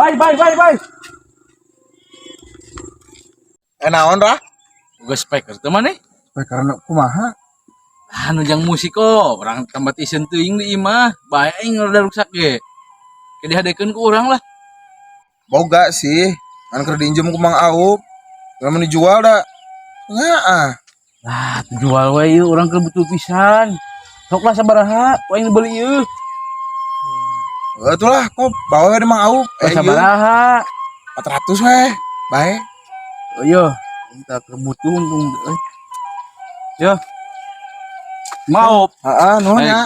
Bye bye bye bye. Eh, naon rah? Boga speaker teu maneh? Karena kumaha? Ah, nu jang musik kok, urang tempat iseun teuing di imah. Bae aing rada ruksak ge. Ke dihadekeun ku urang lah. Boga sih. Kan keur diinjem ku Mang Aup. Kalau mau dijual dah. Nya ah. Lah, jual we ieu urang keur butuh pisan. Sok lah sabaraha, ku aing beli ieu. Eh, itulah kok bawa we di Mang Aup. Eh, ieu Sabaraha? 400 we. Bae. Oh iya, kita keur butuh untung euy. Yo. Mau. Heeh, nuhun Baik. Ya.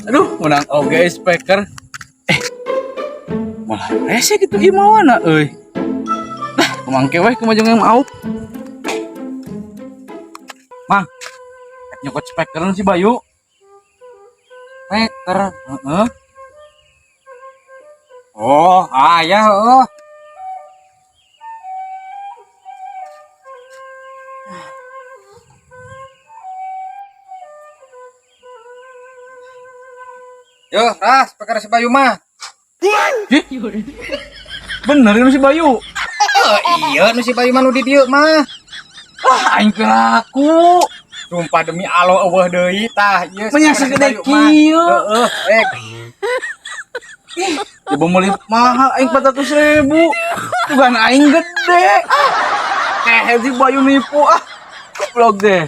Aduh, menang oge speaker. Eh. Malah rese gitu ieu mawana euy. Lah, kumangke we kumaha jeung mau. Mang. Rek nyokot speaker si Bayu. Speaker. Heeh. Oh, aya heuh. Yo, Ras, speaker si Bayu mah. Ih. Bener ini si Bayu. Oh, iya nu si Bayu mah nu di dieu mah. Ah, aing piraku. Sumpah demi Allah eueuh deui tah ieu Menya speaker si segede Bayu mah. kieu. Heeh, eh. Coba meuli mahal aing 400 ribu. Tugan aing gede. Ah. Eh, si Bayu nipu ah. Goblok deh.